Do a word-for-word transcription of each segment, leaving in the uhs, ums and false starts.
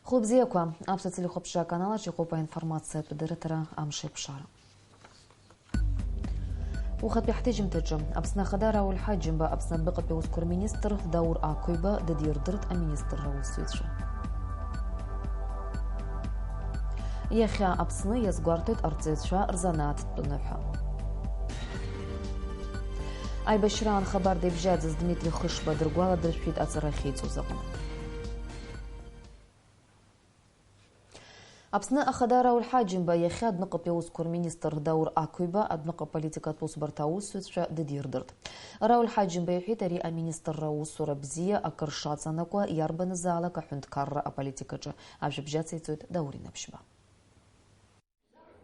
Хәылбзиақәа, аԥсуа телехәаԥшра аканалаҿ иҟоуп аинформациатә дырраҭара Амшеиқәшара. Ухатәи ҳҭыжьымҭаҿы, Аԥсны Ахада Рауль Ҳаџьымба Аԥсны адәныҟатәи аусқәа рминистр Даур Ақәиба дыдирдырт аминистрра аусзуҩцәа. Иахьа Аԥсны иазгәарҭоит арҵаҩцәа рзанааҭтә ныҳәа. Аибашьраан хабарда ибжьаӡыз Дмитри Хышба дыргәаладыршәеит аҵара ахьиҵоз аҟны. Аԥсны Ахада Рауль Ҳаџьымба иахьа адәныҟатәи аусқәа рминистр Даур Ақәиба адәныҟа политикатә усбарҭа аусзуҩцәа дыдирдырт. Рауль Ҳаџьымба иҳәеит, ари аминистрра аусура бзиа акыр шаҵанакуа, иарбанызаалак аҳәынҭқарра аполитикаҿы. Ажәабжь ациҵоит Даур Инаԥшьба.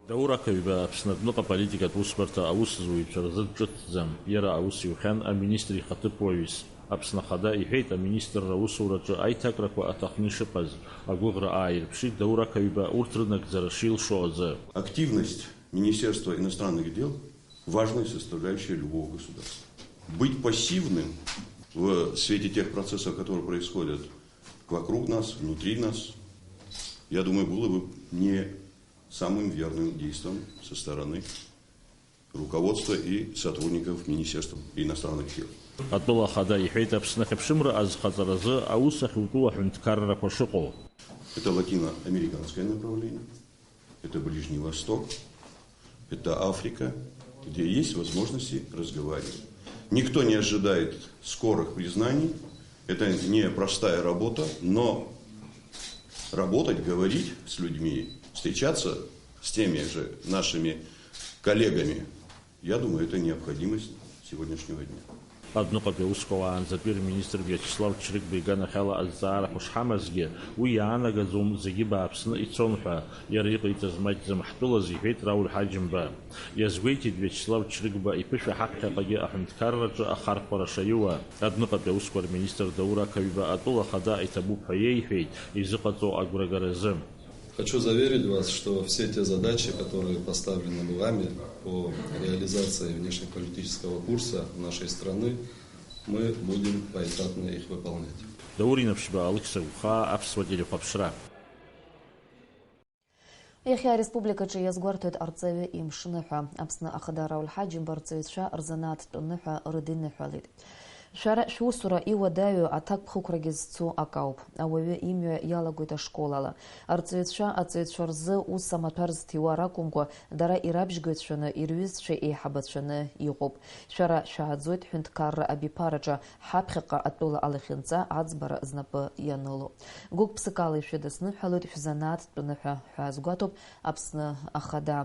Даур Ақәиба Аԥсны адәныҟа политикатә усбарҭа аусзуҩцәа рзы дҿыцӡам. Иара аус иухьан аминистр ихаҭыԥуаҩыс. Аԥсны Ахада иҳәеит, аминистрра аусураҿы аиҭакрақәа аҭахны ишыҟаз, агәыӷра ааирԥшит Даур Ақәиба урҭ рынагӡара шилшо азы. Активность Министерства иностранных дел — важная составляющая любого государства. Быть пассивным в свете тех процессов, которые происходят вокруг нас, внутри нас, я думаю, было бы не самым верным действом со стороны руководства и сотрудников Министерства иностранных дел. Атәыла Ахада иҳәеит, Аԥсны ахьыԥшымра азхаҵаразы аус ахьутәу аҳәынҭқаррақәа шыҟоу. Это латиноамериканское направление, это Ближний Восток, это Африка, где есть возможности разговаривать. Никто не ожидает скорых признаний. Это непростая работа, но работать, говорить с людьми, встречаться с теми же нашими коллегами, я думаю, это необходимость сегодняшнего дня. Адәныҟатәи аусқәа уаанӡатәи рминистр Виачеслав Чрыгба иганахьала азҵаарақәа шҳамазгьы, уи иаанагаӡом зегьы бааԥсны ицон ҳәа, иара иҟаиҵаз маҷӡам ҳтәылаз, иҳәеит Рауль Ҳаџьымба. Иазгәеиҭеит Виачеслав Чрыгба иԥышәа ҳаԥхьаҟагьы аҳәынҭқарраҿы ахархәара шаиуа. Адәныҟатәи аусқәа рминистр Даур Ақаҩба атәыла ахада иҭабуп ҳәа иеиҳәеит изыҟаҵоу агәрагаразы. Хочу заверить вас, что все те задачи, которые поставлены вами по реализации внешнеполитического курса нашей страны, мы будем поэтапно их выполнять. Даур Инаԥшьба, Алықьса Гәхаа, Аԥсуа телехәаԥшра. Иахьа ареспубликаҿы иазгәарҭоит арҵаҩы имшныҳәа. Аԥсны Ахада Рауль Ҳаџьымба арҵаҩцәа рзанааҭтә ныҳәа рыдиныҳәалеит. Шәара шәусура иуадаҩу аҭакԥхықәрагьы зцу акауп. Ауаҩы имҩа иалагоит ашколала. Арҵаҩцәа аҵаҩцәа рзы ус амаҭәар зҭиуа ракәымкәа, дара ирабжьгаҩцәаны, ирҩызцәа еиҳабацәаны иҟоуп. Шәара шәааӡоит ҳәынҭқарра абиԥараҿы, ҳаԥхьаҟа атәыла алахьынҵа аӡбара знапы ианыло. Гәык-ԥсыкала ишәыдысныҳәалоит шәзанааҭтә ныҳәа ҳәа азгәаҭоуп Аԥсны Ахада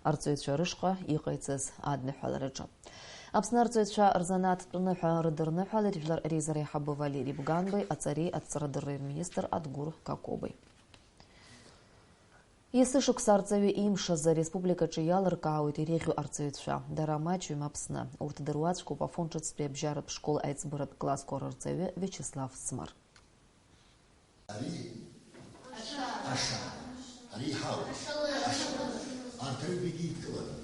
арҵаҩцәа рышҟа иҟаиҵаз адныҳәалараҿы. Аԥсны арҵаҩцәа рзанааҭтә ныҳәа рыдырныҳәалеит Жәлар Реизара аиҳабы Валери Бганбеи, аҵареи адҵарадырреи рминистр Адгәыр Какобеи. Есышықәса арҵаҩы имшазы ареспубликаҿы иалыркаауеит иреиӷьу арҵаҩцәа. Дара маҷҩым Аԥсны. Урҭ дыруаӡәкуп Афон ҿыцтәи абжьаратә школ аиҵбыратә классқәа рырҵаҩы Виачеслав Смыр. Ари аша. Ари иҳауеит. Аша. Арҭ аҩбагьы идкыланы.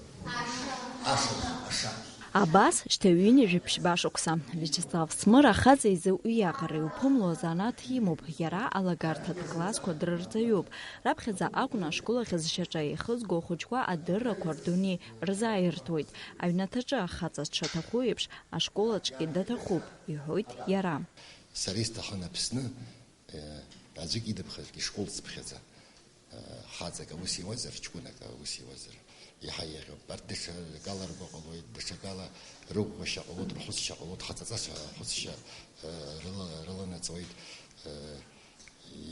Аша, аша. Абас, шьҭа ҩынҩажәи ԥшьба шықәса, Виачеслав Смыр ахаҵа изы уиаҟара иуԥымло азанааҭ имоуп. Иара алагарҭатә классқәа дрырҵаҩуп. Раԥхьаӡа акәын ашкол ахь зшьаҿа еихызго ахәыҷқәа адыррақәа рдунеи рзааиртуеит. Аҩнаҭаҿы ахаҵа дшаҭаху еиԥш, ашколаҿгьы даҭахуп, иҳәоит иара. Сара исҭахын Аԥсны, э, аӡәгьы идыԥхьазаргьы школ цыԥхьаӡа, э, хаҵак аус иуазар, ҷкәынак аус иуазар, иаҳа еиӷьуп. Арҭ даҽакала ргәы ҟалоит, даҽакала рыӷәӷәашьа ҟалоит, рхәыцшьа ҟалоит, хаҵаҵас ахәыцшьа, э, рыла-, рыланаҵоит. Э,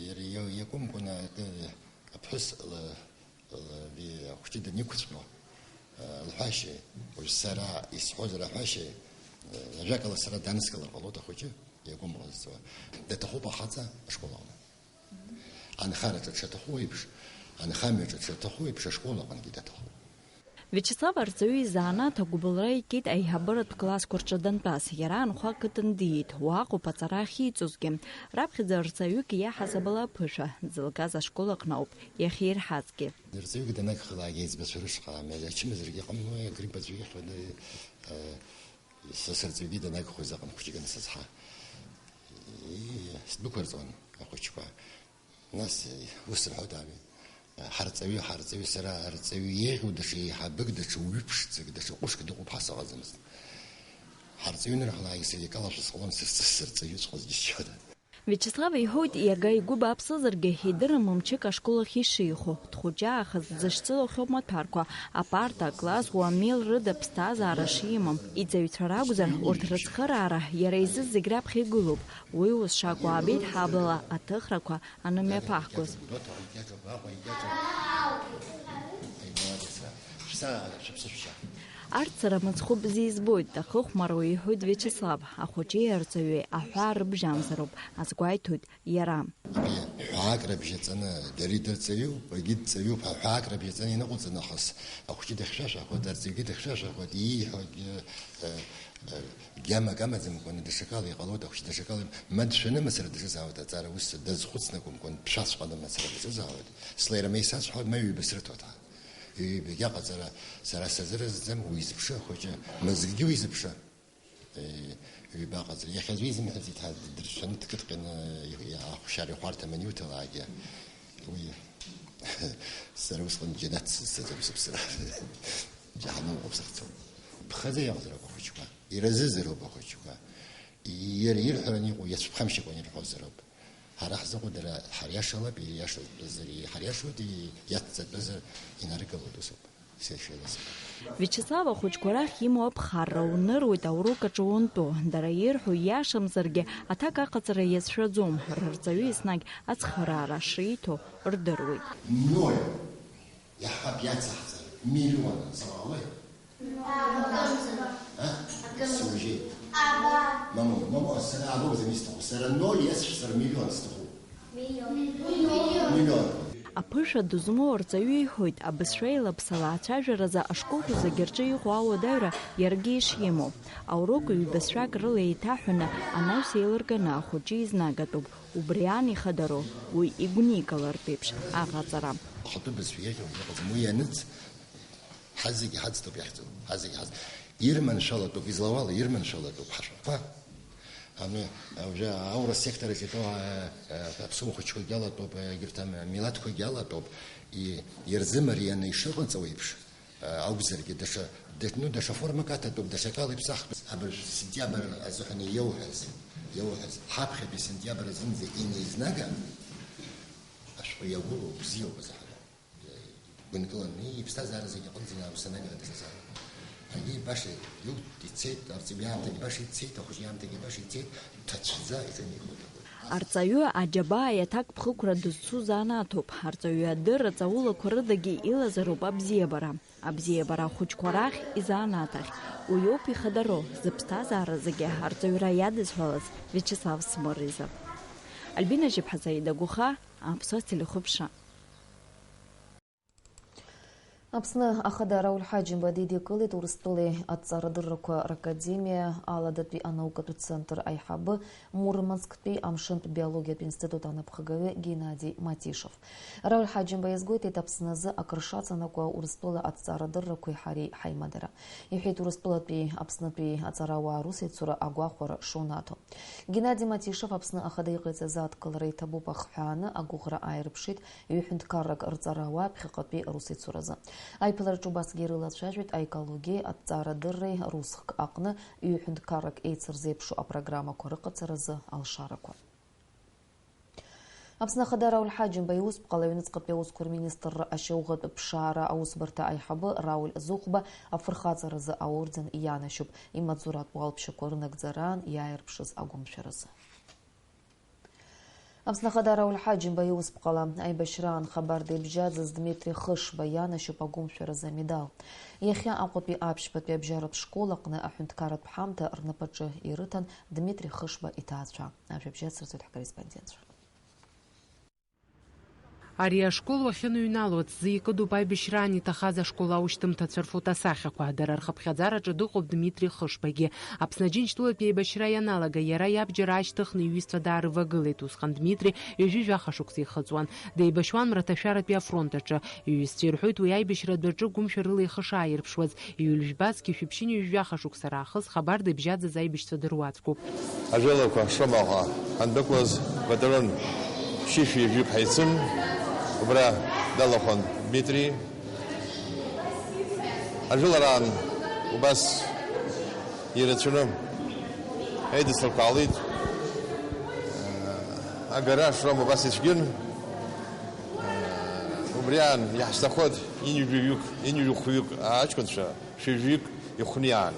иара иа-, иакәымкәаны акы, аԥҳәыс ла-, ла-, ви-, ахәыҷы даниқәыҵәҟьо, э, лҳәашьа, уажә сара исҳәозар аҳәашьа, э, ажәакала, сара данскылар ҟалоит ахәыҷы, иагәамҟазҵо. Даҭахуп ахаҵа ашкол аҟны. Анхараҿы дшаҭаху еиԥш, анхамҩаҿы дшаҭаху еиԥш, ашкол аҟынгьы даҭахуп. Виачеслав арҵаҩы изанааҭ агәыбылра икит аиҳабыратә классқәа рҿы дантәаз, иара Анхәа ақыҭан диит, уаҟоуп аҵара ахьиҵозгьы. Раԥхьаӡа рҵаҩык иаҳасабала аԥышәа зылгаз ашкол аҟны ауп иахьирҳазгьы. Рҵаҩык данагхалак, еиҵбацәа рышҟа амҩа ачымазаргьы ҟамло, агрипп аӡәы ихьуа, э, са сырҵаҩгьы данагхоз аҟны хәыҷык ансызҳа, и-, сдәықәырҵон ахәыҷқәа. Нас, э, ус рҳәоит ами, ҳарҵаҩы, ҳарҵаҩы, сара арҵаҩы еиӷьу даҽа еиҳабык, даҽа уаҩы ԥшӡак, даҽа ҟәышк дыҟоуп ҳәа сыҟаӡамызт. Ҳарҵаҩы анырҳалак, сара икалашәа сҟалон, сара сырҵаҩыҵәҟьаз џьысшьоит. Виачеслав иҳәоит, иага игәы бааԥсызаргьы, идырым мчык ашкол ахь ишихо. Дхәыҷы аахыс дзышьцылахьоу амаҭәарқәа, апарта, акласс, уамел рыда ԥсҭазаара шимам. Иҵаҩцәа ракәзар, урҭ рыцхыраара иара изы зегь раԥхьа игылоуп. Уи ус шакәу аабеит ҳаблала аҭыхрақәа анымҩаԥаҳгоз. Арҭ сара мыцхәы бзиа избоит, ахыхәмаруа иҳәоит Виачеслав, ахәыҷи арҵаҩи аҳәаа рыбжьамзароуп, азгәеиҭоит иара. Ҳәаак рыбжьаҵаны, даргьы дырҵаҩуп, егьи дҵаҩуп ҳәа ҳәаак рыбжьаҵаны иныҟәҵа нахыс, ахәыҷы дыхьшәашәахоит, арҵаҩгьы дыхьшәашәахоит, ииҳәогьы, э, э, гьамак амаӡамкәаны даҽакала иҟалоит, ахәыҷы даҽакала, ма дшәаны мацара дазҵаауеит, аҵара ус дазхәыцны акәымкәан, дшәаҵәҟьаны мацара дазҵаауеит. Слеира ма исаҵәҳауеит, ма ҩба срыҭоит ҳәа. Ҩбагьы аҟаҵара сара сазыразӡам, уизыԥшы ахәыҷы, мызкгьы уизыԥшы. Э, ҩба аҟаҵара. Иахьа аӡәы изымҳәаӡеит, ҳа дыршәаны дкыдҟьаны, э, ахәшьара ихәарҭам аниуҭалаагьы. Уи, сара усҟан џьанаҭ сызцаӡом сыԥсра. Џьаҳаным ыҟоуп сахьцо. Ԥхаӡа иаҟазароуп ахәыҷқәа. Иразызароуп ахәыҷқәа. Иара ирҳәараны иҟоу иацәԥхамшьакәа ирҳәозароуп. Ҳара ҳзыҟоу дара ҳариашалап, ириашатәызар, иҳариашоит, иацҵатәызар инарыгалоит, усоуп. Сеишелас. Виачеслав ахәыҷқәа рахь имоу аԥхарра уныруеит аурок аҿы уантәу. Дара ирҳәо ииашамзаргьы, аҭак аҟаҵара иацәшәаӡом, рырҵаҩы еснагь ацхыраара шиҭо рдыруеит. Ноль. Иаҳҳәап, иацаҳҵар, миллион заҟа ҟалои? Акымзар. А? Акымзар. Сужьеит. Аба. Мамоу, мамоу, сара абоуӡам исҭаху. Сара ноль иасшәҵар миллион сҭахуп. Миллион. Миллион. Миллион. Аԥышәа ду змоу арҵаҩы иҳәоит, абызшәа еилаԥсала ацәажәаразы ашколқәа зегьы рҿы иҟоу ауадаҩра иаргьы ишимоу. Аурок ҩбасшәак рыла еиҭаҳәаны анаҩс еилырганы ахәыҷы изнагатәуп. Убри аан ихадароу, уи игәникылартә еиԥш аҟаҵара. Ахатәы бызшәа иаҿу иҟаӡам, уи ианыҵ, ҳазегьы ҳаӡтоуп иахьӡу, ҳазегьы ҳаӡ-, ирманшәалатәуп, излауала ирманшәалатәуп ҳашәҟәқәа. Ами, уже аура сектор аҿы итәоу, а, а, аԥсуа хәыҷқәагьы алатәоуп, егьырҭ амилаҭқәагьы алатәоуп, и-, ирзымарианы ишыҟаҵоу еиԥш, а, акәзаргьы, даҽа, даҽ-, ну, даҽа формак аҭатәуп, даҽакала иԥсахп. Абыржә сентиабр азыҳәан иауҳәаз, иауҳәаз, ҳаԥхьатәи сентиабр азынӡа инеизнага, ашәҟәы иагәылоу бзиоуп азыҳәан. Гәынкылан, иԥсҭазаара зегьы аҟынӡа инаусанагара дазҵаауеит. Егьи баша иут ицеит, арҵаҩы иаамҭагьы баша ицеит, ахәыҷы иаамҭагьы баша ицеит, ҭацәӡа иҿынеихоит. Арҵаҩы аџьабаа иаҭак ԥхықәра дызцу занааҭуп. Арҵаҩы адырра ҵаулақәа рыдагьы илазароуп абзиабара. Абзиабара ахәыҷқәа рахь, изанааҭ ахь. Уиоуп ихадароу, зыԥсҭазаара зегьы арҵаҩра иадызҳәалаз Виачеслав Смыр изы. Альбина Жьыԥҳа, Саида Гәыха, Аԥсуа телехәаԥшра. Аԥсны Ахада Рауль Ҳаџьымба дидикылеит Урыстәылеи аҭҵаарадыррақәа ракадемиа аладатәи анаукатә центр аиҳабы, Мурмансктәи амшынтә биологиатә институт анапхгаҩы Геннади Матишев. Рауль Ҳаџьымба иазгәеиҭеит Аԥсны азы акыр шаҵанакуа Урыстәыла аҭҵаарадыррақәеи ҳареи ҳаимадара. Иҳәеит, Урыстәылатәи Аԥснытәи аҵарауаа русеицура агәахәара шунаҭо. Геннади Матишев Аԥсны Ахада иҟаиҵаз адкылара иҭабуп ахҳәааны агәыӷра ааирԥшит ҩы-ҳәынҭқаррак рҵарауаа ԥхьаҟатәи русеицуразы. Аиԥылараҿы убасгьы ирылацәажәеит аекологиеи аҭҵаарадырреи русхк аҟны ҩы-ҳәынҭқаррак еицырзеиԥшу апрограммақәа рыҟаҵаразы алшарақәа. Аԥсны Ахада Рауль Ҳаџьымба иусԥҟала аҩныҵҟатәи аусқәа рминистрра ашьауӷатә ԥшаара аусбарҭа аиҳабы Рауль Зыхәба афырхаҵаразы аорден ианашьоуп, имаҵуратә уалԥшьақәа рынагӡараан иааирԥшыз агәымшәаразы. Аԥсны Ахада Рауль Ҳаџьымба иусԥҟала аибашьраан хабар деибжьаӡыз Дмитри Хышба ианашьоуп агәымшәаразы амедал. Иахьа Аҟәатәи аԥшьбатәи абжьаратә школ аҟны аҳәынҭқарратә ҳамҭа рнапаҿы ирыҭан Дмитри Хышба иҭаацәа. Ажәабжь ацырҵоит ҳкорреспондентцәа. Ари ашкол уахьыныҩнало аҭӡы икыдуп аибашьраан иҭахаз ашкол аушьҭымҭацәа рфотосахьақәа. Дара рхыԥхьаӡараҿы дыҟоуп Дмитри Хышбагьы. Аԥсны Аџьынџьтәылатәи аибашьра ианалага, иара иабџьар аашьҭыхны иҩызцәа даарывагылеит. Усҟан Дмитри ҩажәи жәаха шықәса ихыҵуан. Деибашьуан Мраҭашәаратәи афронт аҿы. Иҩызцәа ирҳәоит, уи аибашьра адәаҿы гәымшәа рыла ихы шааирԥшуаз. Июль жәба зқьи шәиԥшьыни жәаха шықәса раахыс хабар деибжьаӡыз аибашьцәа дыруаӡәкуп. Ажәалақәа шамаха ҳандәықәлаз Батырон Шәишәи жәаҩык ҳаицын, убра далахәын Дмитри. Ажәылараан убас ирацәаны аидысларқәа ҟалеит. Агара ашром убас ицәгьан. Убри аан иаҳшьҭахоит ҩажәаҩык, ҩажәи хәҩык аҷкәынцәа. Шәи жәаҩык ихәниаан.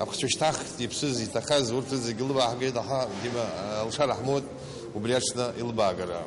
Ахәцәа шьҭахт, иԥсыз, иҭахаз, урҭ зегьы лыбааҳгеит, аха, Дима, алшара ҳмоуит убри аҽны илыбаагара.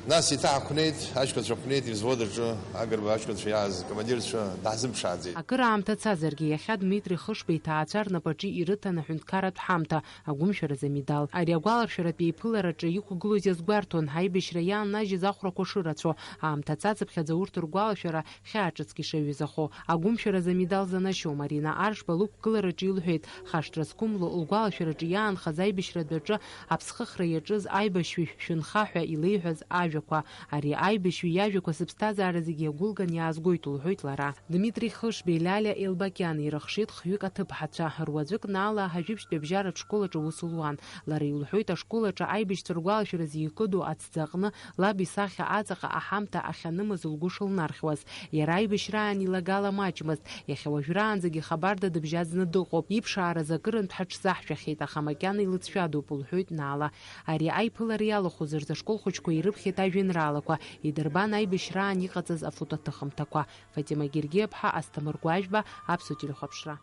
Нас еиҭа ҳахәнеит, аҷкәынцәа ҳхәнеит, ивзвод аҿы Агрба аҷкәынцәа иааз акомандирцәа даҳзымԥшааӡеит. Акыраамҭа цазаргьы, иахьа Дмитри Хышба иҭаацәа рнапаҿы ирыҭан аҳәынҭқарратә ҳамҭа, агәымшәаразы амедал. Ари агәаларшәаратә еиԥылараҿы иқәгылоз иазгәарҭон, аибашьра иааннажьыз ахәрақәа шырацәоу, аамҭа цацыԥхьаӡа урҭ ргәалашәара хьаа ҿыцк ишаҩызахо. Агәымшәаразы амедал занашьоу Марина Аршба лықәгылараҿы илҳәеит, хашҭра зқәымло, лгәалашәараҿы иаанхаз аибашьратә аҿы аԥсхыхра иаҿыз аибашьҩы шәынха ҳәа илеиҳәаз ажәақәа. Ари аибашьҩы иажәақәа сыԥсҭазаара зегьы иагәылган иаазгоит, лҳәоит лара. Дмитри Хышбеи Лиалиа Елбакиан ирыхшеит хҩык аҭыԥҳацәа. Руаӡәык Наала ҳажәибжьтәи абжьаратә школ аҿы аус луан. Лара илҳәоит, ашкол аҿы аибашьцәа ргәалашәара зикыду аҭӡы аҟны лаб исахьа аҵаҟа аҳамҭа ахьанымыз лгәы шылнархьуаз. Иара аибашьраан илагала маҷмызт, иахьа уажәраанӡагьы хабарда дыбжьаӡны дыҟоуп. Иԥшааразы акырынтә ҳаҽзаҳшәахьеит, аха макьана илыҵшәадоуп, лҳәоит Наала. Ари аиԥылара иалахәыз рзы ашкол хәыҷқәа ирыԥхьеит ажәеинраалақәа, идырбан аибашьраан иҟаҵаз афотоҭыхымҭақәа. Фатима Гергиаԥҳа, Асҭамыр Гәажәба, Аԥсуа телехәаԥшра.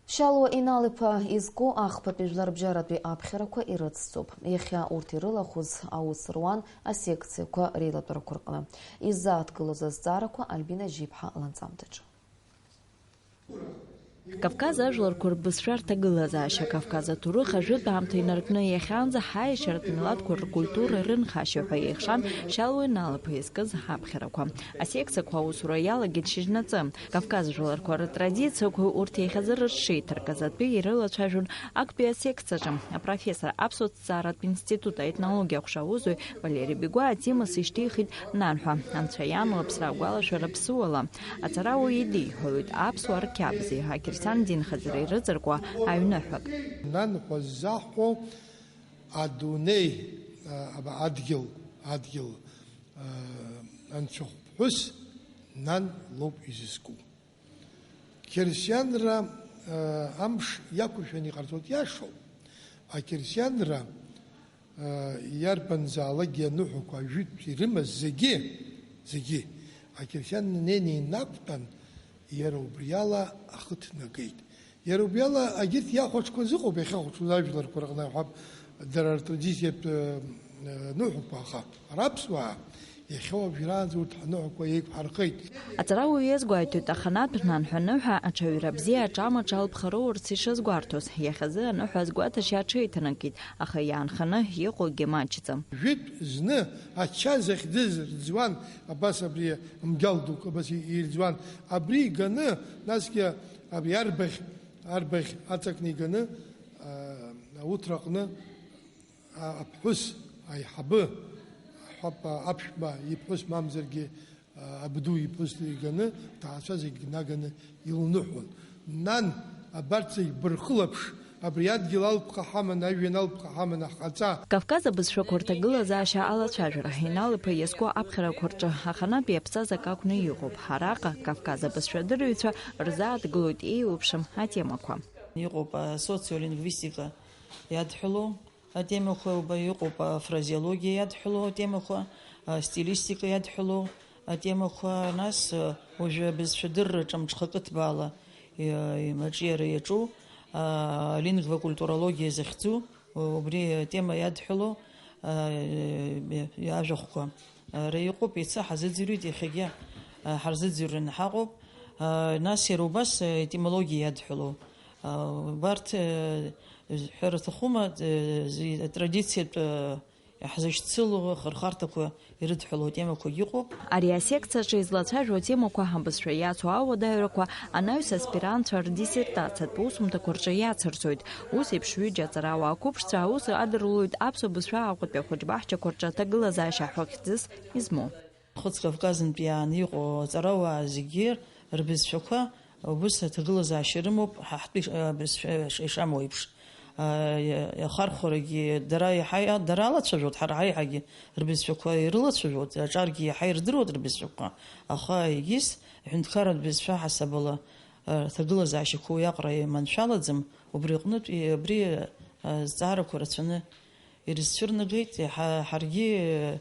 Шьалуа Инал-иԥа изку ахԥатәи жәларбжьаратәи аԥхьарақәа ирыцҵоуп. Иахьа урҭ ирылахәыз аус руан асекциақәа реилатәарақәа рҟны. Иззааҭгылоз азҵаарақәа Альбина Жьиԥҳа ланҵамҭаҿы. Кавказ ажәларқәа рбызшәа рҭагылазаашьа, Кавказ аҭоурых ажәытә аамҭа инаркны иахьанӡа ҳаиашьаратә милаҭқәа ркультура рынхашьа ҳәа еихшан Шьалуа Инал-иԥа изкыз аԥхьарақәа. Асекциақәа аусура иалагеит шьыжьнаҵы. Кавказ жәларқәа ртрадициақәа урҭ иахьазы рыҽшеиҭаркыз атәы ирылацәажәон актәи асекциаҿы апрофессор, Аԥсуа ҭҵааратә институт аетнологиа аҟәша аусзуҩ Валери Бигәаа атема сышьҭихит нанҳәа, анцәа иан лыԥсра агәалашәара ԥсуала. Аҵарауаҩ идиҳәалоит аԥсуаа рқьабзи ақьырсиан динхаҵареи рыҵаркуа аҩныҳәак. Нанҳәа ззаҳҳәо адунеи, а, адгьыл, адгьыл, а, анцәахәԥҳәыс нан лоуп изызку. Қьырсианра, а, амш иақәыршәаны иҟарҵоит, иашоуп. Ақьырсианра, а, иарбанзаалакгьы аныҳәақәа ажәытә ирымаз зегьы, зегьы, ақьырсиан днеины инақәтәан, иара убриала ахы ҭнагеит. Иара убриала егьырҭ иахәаҽқәаз ыҟоуп, иахьахәаҽуаз ажәларқәа рҟны иҳәап, дара ртрадициатә, э, ныҳәақәа, аха ара аԥсуаа иахьа уажәраанӡа урҭ ҳныҳәақәа еиқәҳархеит. Аҵарауаҩ иазгәеиҭоит, аханатә нанҳәа аныҳәа аҽаҩра бзиа аҿамаҿ алԥха роурц ишазгәарҭоз, иахьазы аныҳәа азгәаҭашьа аҽеиҭанакит, аха иаанханы иҟоугьы маҷӡам. Жәытә зны ача захьӡыз рӡуан, абас абри мгьал дук абас ирӡуан, абри иганы, насгьы абри арбаӷь, арбаӷь аҵакны иганы, а, ауҭраҟны, а, аԥҳәыс аиҳабы, аҳәап, аԥшәма иԥҳәыс мамзаргьы, а, абду иԥҳәыс иганы, ҭаацәа зегь наганы илныҳәон. Нан, абарҭ зегь бырхылаԥш, абри адгьыл алԥха ҳаман, ажәҩан алԥха ҳаман ҳҟаҵа. Кавказ абызшәақәа рҭагылазаашьа алацәажәара, Инал-иԥа иазку аԥхьарақәа рҿы аханатә иаԥҵаз акы акәны иҟоуп. Араҟа Кавказ абызшәадырҩцәа рзааҭгылоит еиуеиԥшым атемақәа. Иҟоуп асоциолингвистика иадҳәалоу атемақәа, уба-, иҟоуп афразеологиа иадҳәалоу атемақәа, астилистика иадҳәалоу атемақәа, нас, уажәы абызшәадырраҿы амҽхакы ҭбаала, и-, имаҿиара иаҿу, алингвокультурологиа захьӡу, убри атема иадҳәалоу, а, ажәахәқәа ара иҟоуп, иацы ҳазыӡырҩит, иахьагьы, а, ҳарзыӡырҩраны ҳаҟоуп. А, нас иара убас, а, етимологиа иадҳәалоу, а, убарҭ, а, ҳәара аҭахума, а, зи-, атрадициатә, а, ҳзышьцылоу ахырхарҭақәа ирыдҳәалоу атемақәагьы ыҟоуп. Ари асекциаҿы излацәажәо атемақәа, абызшәа иацу ауадаҩрақәа, анаҩс аспирантцәа рдиссертациатә усумҭақәа рҿы иацырҵоит. Ус еиԥш ҩыџьа аҵарауаа қәыԥшцәа аус адырулоит аԥсуа бызшәа Аҟәатәи ахәыҷбаҳчақәа рҿы аҭагылазаашьа ҳәа хьӡыс измоу. Хәыц Кавказынтә иааны иҟоу аҵарауаа зегьы рбызшәақәа убыс аҭагылазаашьа рымоуп, ҳа ҳтәы иш-, абызшәа иш-, ишамоу еиԥш. Иа-, иахархәарагьы дара иаҳа иа-, дара алацәажәоит, ҳара ҳаиҳагьы рбызшәақәа ирылацәажәоит, аҿаргьы иаҳа ирдыруеит рбызшәақәа, аха егьыс аҳәынҭқарратә бызшәа ҳасабала, а, рҭагылазаашьақәа уи аҟара иманшәалаӡам, убри аҟнытә, и-, абри, а, азҵаарақәа рацәаны ирызцәырнагеит, иаҳа-, ҳаргьы, а,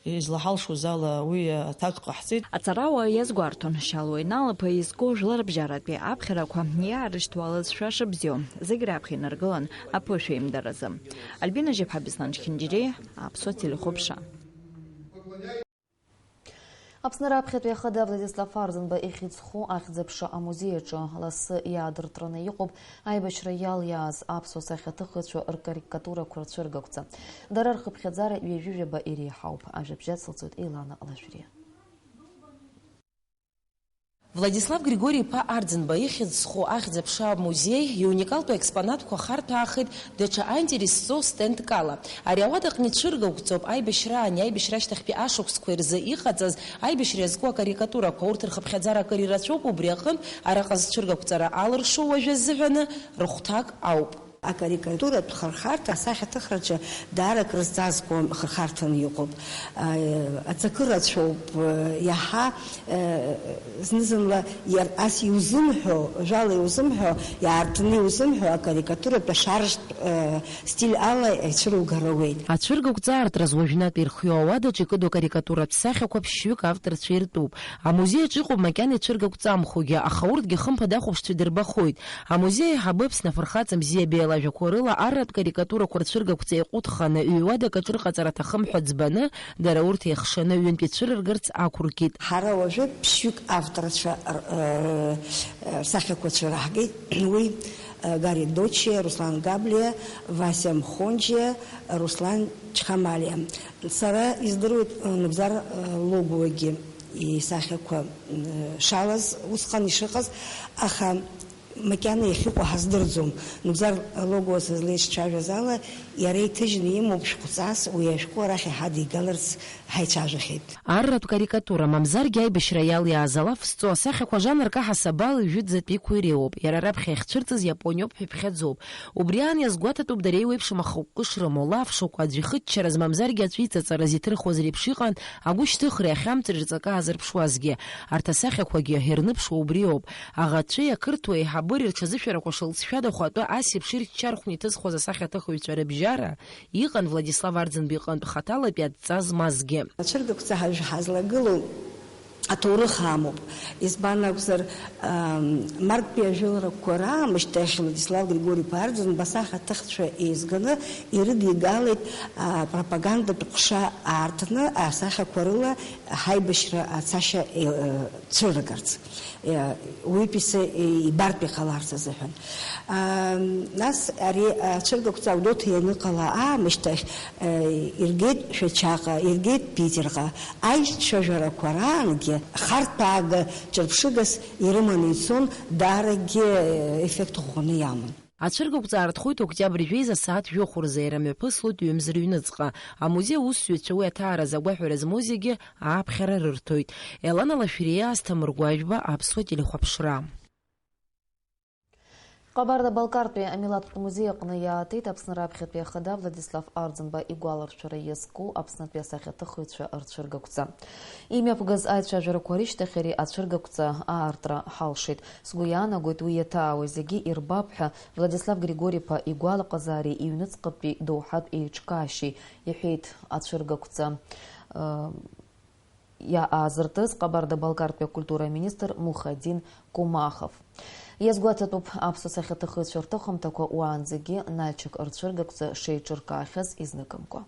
излаҳалшоз ала уи аҭак ҟаҳҵеит. Аҵарауаа иазгәарҭон, Шьалуа Инал-иԥа изку жәларбжьаратәи аԥхьарақәа иаарышьҭуа алыҵшәа шыбзиоу, зегь раԥхьа инаргылан аԥышәеимдаразы. Альбина Жьаԥҳа, Беслан Чхинджириа, Аԥсуа телехәаԥшра. Аԥсны раԥхьатәи ахада Владислав Арӡынба ихьӡ-хәы ахьӡ-аԥша амузеи аҿы лассы иаадыртраны иҟоуп аибашьра иалиааз аԥсуа сахьаҭыхыҩцәа ркарикатурақәа рцәыргақәҵа. Дара рхыԥхьаӡара ҩажәи жәаба иреиҳауп. Ажәабжь ацылҵоит Елана Лашәриа. Владислав Григори-иԥа Арӡынба ихьӡ зху ахьӡ-аԥша амузеи иуникалтәу аекспонатқәа харҭәаахеит даҽа аинтерес зҵоу стендк ала. Ари ауадаҟны ицәыргақәҵоуп аибашьраани аибашьра ашьҭахьтәи ашықәсқәеи рзы иҟаҵаз аибашьра иазку акарикатурақәа. Урҭ рхыԥхьаӡара акыр ирацәоуп, убри аҟынтә араҟа зцәыргақәҵара алыршо уажәы азыҳәаны рыхәҭак ауп. Акарикатуратә хырхарҭа асахьаҭыхраҿы даара крызҵазкуа хырхарҭаны иҟоуп. Аҵакы рацәоуп, иаҳа, зны-зынла иар-, ас иузымҳәо, жәала иузымҳәо, иаартны иузымҳәо, акарикатуратә ашаржәтә стиль ала ицәыругар ауеит. Ацәыргақәҵаартә уажәнатә ирхиоу ауадаҿ икыду акарикатуратә сахьақәа ԥшьҩык авторцәа иртәуп. Амузеи аҿы иҟоуп макьана ицәыргақәҵамхогьы, аха урҭгьы хымԥада ахәаԥшцәа идырбахоит. Амузеи аиҳабы Аԥсны афырхаҵа Мзиабеи лажәақәа рыла арратә карикатурақәа рцәыргақәҵа иаҟәыҭханы, ҩ-уадак аҿы рҟаҵара аҭахым ҳәа ӡбаны, дара урҭ еихшаны ҩынтә ицәырыргарц ақәыркит. Ҳара уажәы ԥшьҩык авторцәа р-, р-, рсахьақәа цәыраҳгеит, уи, Гарри Доччиа, Руслан Габлиа, Васиа Мхонџьиа, Руслан Чхамалиа. Сара издыруеит, Нугзар Логуагьы исахьақәа шалаз, усҟан ишыҟаз, аха макьана иахьыҟоу ҳаздырӡом. Нугзар Логуа сызлеицәажәаз ала, иара иҭыжьны имоуп шәҟәҵас, уи ашәҟәы арахь иҳадигаларц ҳаицәажәахьеит. Арратә карикатура, мамзаргьы аибашьра иалиааз алаф зҵо асахьақәа жанрк аҳасабала ҩажәи жәытәӡатәиқәа иреиуоуп. Иара раԥхьа иахьцәырҵыз иапониоуп ҳәа иԥхьаӡоуп. Убри аан иазгәаҭатәуп дара еиуеиԥшым ахықәкы шрымоу, лафшақәа аӡә ихыччараз, мамзаргьы аӡә иҵаҵараз иҭырхуаз реиԥш иҟан агәышьҭыхреи ахьамҵреи рҵакы аазырԥшуазгьы. Арҭ асахьақәагьы ирныԥшуа убриоуп. Аӷацәеи ақырҭуа еиҳабыреи рҽазышәарақәа шылҵшәадахо атәы ас еиԥш ирччархәны иҭызхуаз асахьаҭыхыҩцәа рыбжьара иҟан Владислав Арӡынба иҟынтә хаҭалатәи адҵа змазгьы. Ацәыргақәҵа ҳажә-, ҳазлагылоу аҭоурых амоуп. Избан акәзар, ам, марттәи ажәыларақәа раамышьҭахь Владислав Григори-иԥа Арӡынба асахьаҭыхцәа еизганы ирыдигалеит, а, пропагандатә ҟәша аартны асахьақәа рыла ҳаибашьра ацашьа, е, цәырыргарц. Е, уаҩытәыҩса, е, ибартә иҟаларц азыҳәан. А, нас ари ацәыргақәҵа Гәдоуҭа ианыҟала аамышьҭахь, е, иргеит Шәачаҟа, иргеит Питерҟа. Аицәажәарақәа раангьы харҭәаага ҿырԥшыгас ирыманы ицон, дааракгьы, е, еффект ӷәӷәаны иаман. Ацәыргақәҵа аартхоит октиабр жәеиза асааҭ жәохә рзы, иара мҩаԥыслоит ҩымз рыҩныҵҟа. Амузеи аусзуҩцәа уи аҭааразы агәаҳәара змоу зегьы ааԥхьара рырҭоит. Елана Лашәриа, Асҭамыр Гәажәба, Аԥсуа телехәаԥшра. Ҟабарда-Балкартәи амилаҭтә музеи аҟны иаатит Аԥсны раԥхьатәи ахада Владислав Арӡынба игәаларшәара иазку Аԥснытәи асахьаҭыхыҩцәа рцәыргақәҵа. Имҩаԥгаз аицәажәарақәа рышьҭахь ари ацәыргақәҵа аартра ҳалшеит. Сгәы иаанагоит, уи иаҭаауа зегьы ирбап ҳәа Владислав Григори-иԥа игәалаҟазаареи иҩныҵҟатәи доуҳатә еиҿкаашьеи, иҳәеит ацәыргақәҵа, ы, иа-, аазыртыз Ҟабарда-Балкартәи акультура аминистр Мухадин Кумахов. Иазгәаҭатәуп аԥсуа сахьаҭыхыҩцәа рҭыхымҭақәа уаанӡагьы Нальчик рцәыргақәҵа шеиҿыркаахьаз изныкымкәа.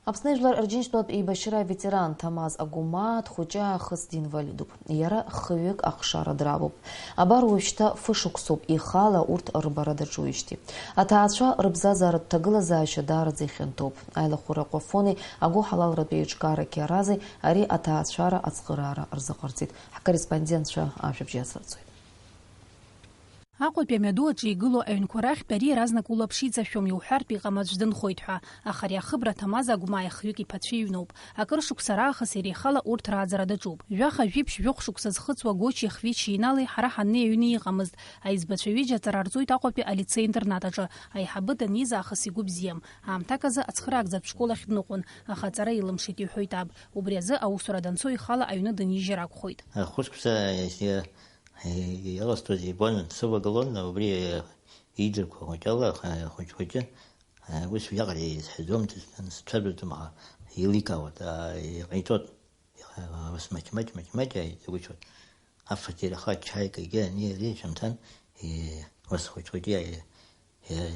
Аԥсны Жәлар Рџьынџьтәылатә еибашьра аветеран Ҭамаз Агәмаа дхәыҷы аахыс динвалидуп. Иара хҩык ахшара дравоуп. Абар уажәшьҭа фышықәсоуп ихала урҭ рбара даҿуижьҭеи. Аҭаацәа рыбзазааратә ҭагылазаашьа даараӡа ихьанҭоуп. Аилахәыра Афони агәыҳалалратә еиҿкаара Қьарази ари аҭаацәара ацхыраара рзыҟарҵеит. Ҳкорреспондентцәа ажәабжь иацырҵоит. Аҟәатәи амҩаду аҿы игылоу аҩнқәа рахьтә ари иаразнак улаԥш иҵашәом, иуҳәартә иҟам аӡә дынхоит ҳәа, аха ари ахыбра Ҭамаз Агәмааи хҩык иԥацәеи иҩноуп. Акыр шықәса раахыс иара ихала урҭ рааӡара даҿуп. Жәаха жәиԥшь жәохә шықәса зхыҵуа Гочи Хвичи Инали ҳара ҳаннеи аҩны иҟамызт. Аиҵбацәа ҩыџьа аҵара рҵоит Аҟәатәи алицеи-интернат аҿы. Аиҳабы даниз аахыс игәы бзиам. Аамҭак азы ацхыраагӡатә школ ахь дныҟәон, аха аҵара илымшеит, иҳәоит аб. Убри азы аусура данцо ихала аҩны дынижьыр акәхоит. Ахәышықәса иаласҵоз ибон, сывагылон, убри иидрақәа хәыҷала, хәыҷ-хәыҷы, ус уиаҟара изҳәаӡом, сцәажәаӡом, аха еиликаауеит, иҟаиҵоит, ус маҷ-маҷ, маҷ-маҷ иҵагәышьоит. Афатир аха ачаикагьы ани ари шәымҭан, ус хәыҷ-хәыҷы иа-, иа-,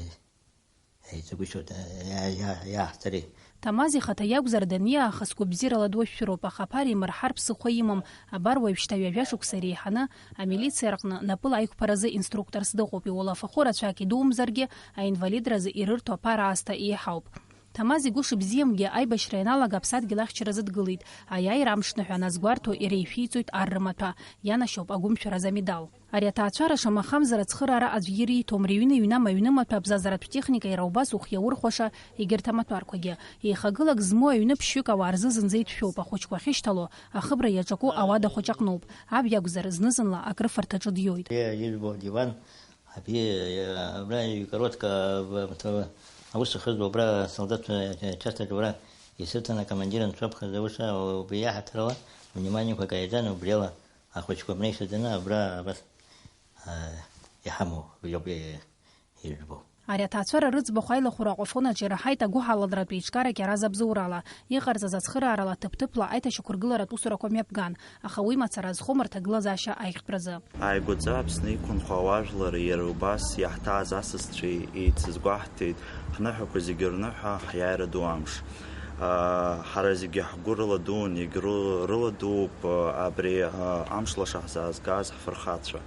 Еиҵагәышьоит, иа-, иа-, иааҳҵари. Ҭамаз ихаҭа иакәзар, даниаахыс гәабзиарала дуашәшәыроуп, аха аԥара имырҳар ԥсыхәа имам. Абар уажәшьҭа ҩажәа шықәса иреиҳаны амилициа рҟны напыла аиқәԥаразы инструкторс дыҟоуп, иуалафахәы рацәак идумзаргьы, аинвалидразы ирырҭо аԥара аасҭа еиҳауп. Ҭамаз игәы шыбзиамгьы, аибашьра ианалага аԥсадгьыл ахьчаразы дгылеит, аиааира амшныҳәа аназгәарҭо иреишәиҵоит ар рымаҭәа, ианашьоуп агәымшәараз амедал. Ари аҭаацәара шамахамзар ацхыраара аӡәгьы ириҭом, рыҩны иҩнам аҩнымаҭәа абзазаратә техника иара убас ухиаурхәаша егьырҭ амаҭәарқәагьы. Еихагылак змоу аҩны ԥшьҩык ауаа рзы зынӡа иҭшәоуп, ахәыҷқәа ахьышьҭало, ахыбра иаҿаку ауада хәыҷ аҟноуп. Аб иакәзар, зны-зынла акрыфарҭаҿы диоит. Иа-, ирбо адиван, абри, абра ҩ-коротка, б-, б-, аус ахьызуа, абра асолдаҭ, э, частаҿ абра исырҭан, акомандир анцәа ԥхыӡ аус, убри иаҳаҭарала вниманиақәа каиаӡан, убриала Ахәыҷқәа абна ишаӡаны абра абас, аа, иҳамоу, уи ауп, э, ижәбо. Ари аҭаацәара рыӡбахә аилахәыра Аҟәафон аҿы ираҳаит агәыҳалалратә еиҿкаарак иаразы абзоурала, иҟарҵаз ацхыраарала ҭыԥ-ҭыԥла аиҭашьақәыргыларатә усурақәа мҩаԥган, аха уи мацара азхом рҭагылазаашьа аиӷьтәразы. Ааигәаӡа Аԥсны иқәынхо ауаажәлар иара убас иаҳҭааз асасцәеи еицызгәаҳҭеит, ҳныҳәақәа зегьы рныҳәа ҳиааира ду амш. Ҳара зегьы ҳгәы рыладууп, егьры-, рыладууп абри амш лаша ҳзаазгаз ҳфырхацәа.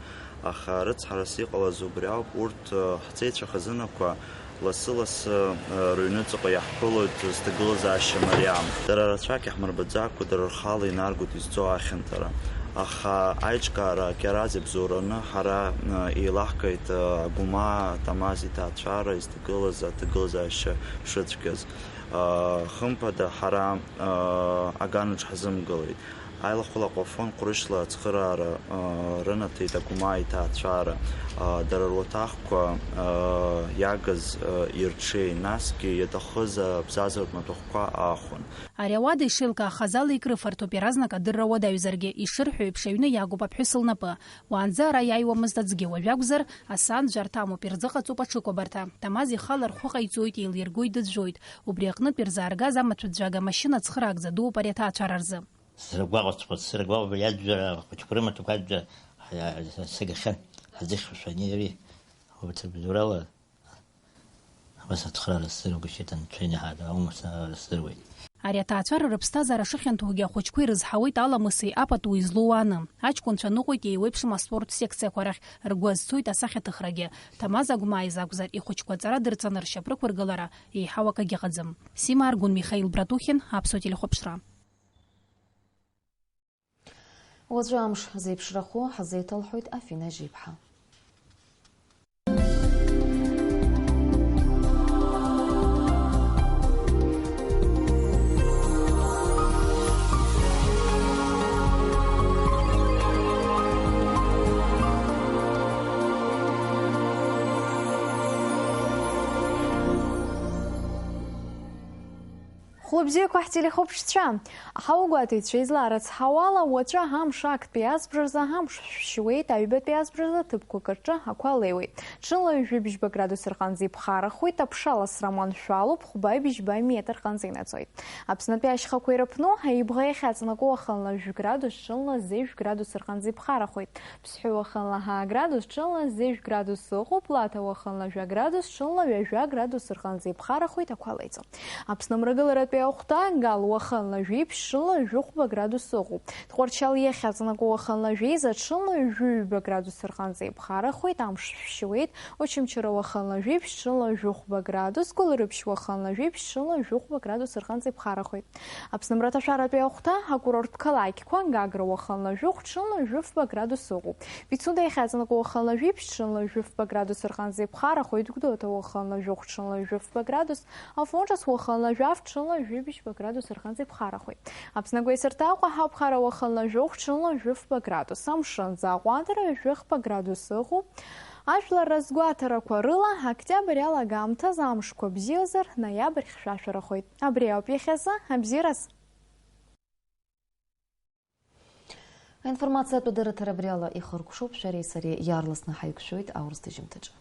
Аха рыцҳарас иҟалаз убри ауп, урҭ ҳҵеицәа хазынақәа лассы-лассы рыҩныҵҟа иаҳԥылоит зҭагылазаашьа мариам. Дара рацәак иаҳмырбаӡакәа, дара рхала инаргоит изцо ахьанҭара. Аха аиҿкаара акьараз иабзоураны ҳара еилаҳкааит Агәмаа Ҭамаз иҭаацәара изҭагылаз аҭагылазаашьа шыцәгьаз. Хымԥада, ҳара аганаҿ ҳзымгылеит. Аилахәыла Аҟәафон ҟәрышьла ацхыраара рынаҭеит Агәмаа иҭаацәара, дара руаҭахқәа иагыз ирҽеи, насгьы иаҭахыз абзазаратә маҭәахәқәа аахәон. Ари ауада ишеилкаахаз ала икрыфарҭоуп, иаразнак адырра уадаҩзаргьы, ишырҳәо еиԥш, аҩны иагуп аԥҳәыс лнапы. Уаанӡа ара иааиуамызт аӡәгьы, уажә акәзар, асаанӡәарҭа амоуп, ирзыҟаҵоуп аҽыкәабарҭа. Ҭамаз ихала рхәы ҟаиҵоит, еилиргоит, дыӡәӡәоит. Убри аҟнытә ирзааргаз амаҭәаӡәӡәага машьына ацхыраагӡа дууп ари аҭаацәара рзы. Сзыргәаҟуа, сзыргәаҟуа, абри аӡәӡәара ахәыҷқәа рымаҭәақәа аӡәӡәара ҳа-, ҳа-, сагахьан, ҳазыхьшәашәа ани ари, урҭ рыбзоурала. Абас ацхыраара сзыргәышьеит, анцәа инаҳа аума сыздыруеит. Ари аҭаацәара рыԥсҭазаара шыхьанҭоугьы ахәыҷқәа ирызҳауеит аламыси апатуи злоу уааны. Аҷкәынцәа ныҟәоит еиуеиԥшым аспорт секциақәа рахь, ргәы азцоит асахьаҭыхрагьы. Ҭамаз Агәмаа изакәзар, ихәыҷқәа аҵара дырҵаны ршьапы рықәыргылара еиҳау акагьы ыҟаӡам. Сима Аргәын, Михаил Братухин, Аԥсуа телехәаԥшра. Уаҵәы амш зеиԥшрахо ҳзеиҭалҳәоит Афина Жьиԥҳа. Хәлыбзиақәа ҳтелехәаԥшцәа! Ҳаугәаҭаҩцәа изларыцҳауала, уаҵәы амш актәи азбжазы амш шәшьуеит, аҩбатәи азбжазы аҭыԥқәак рҿы ақәа леиуеит. Ҽынла ҩажәи бжьба градус рҟынӡа иԥхарахоит, аԥша ласра маншәалоуп, хәба бжьба метр рҟынӡа инаӡоит. Аԥснытәи ашьхақәа ирыԥну, аибӷа иахьаҵанакуа уахынла жәградус, ҽынла зежә градус рҟынӡа иԥхарахоит. Ԥсҳәы уахынла ҳаа градус, ҽынла зежә градус ыҟоуп, Лаҭа уахынла жәа градус, ҽынла ҩажәа градус рҟынӡа иԥхарахоит, ақәа леиӡом. Аԥсны мрагыларатәи Ахәҭа Гал уахынла жәиԥшь, ҽынла жәохәба градус ыҟоуп. Тҟәарчал иахьаҵанакуа уахынла жәеиза, ҽынла жәаҩба градус рҟынӡа иԥхарахоит, амш шәшьуеит. Очамчыра уахынла жәиԥшь, ҽынла жәохәба градус, Гәылрыԥшь уахынла жәиԥшь, ҽынла жәохәба градус рҟынӡа иԥхарахоит. Аԥсны мраҭашәаратәи ахәҭа акурорттә қалақьқәа: Гагра уахынла жәохә, ҽынла жәафба градус ыҟоуп. Пицунда иахьаҵанакуа уахынла жәиԥшь, ҽынла жәафба градус рҟынӡа иԥхарахоит, Гәдоуҭа уахынла жәохә, ҽынла жәафба градус, Афон Ҿыц уахынла жәаф, ҽынла жәибжьба градус рҟынӡа иԥхарахоит. Аԥсны агәеисырҭа Аҟәа аҳауа ԥхара уахынла жәохә, ҽынла жәафба градус, амшын аӡы аҟәандара жәахба градус ыҟоуп. Ажәлар разгәаҭарақәа рыла, октиабр иалагамҭаз амшқәа бзиазар, ноиабр хьшәашәарахоит. Абри ауп иахьазы. Абзиараз! Аинформациатә дырраҭара абри ала ихыркәшоуп, шәареи сареи иаарласны ҳаиқәшәоит аурыс ҭыжьымҭаҿы.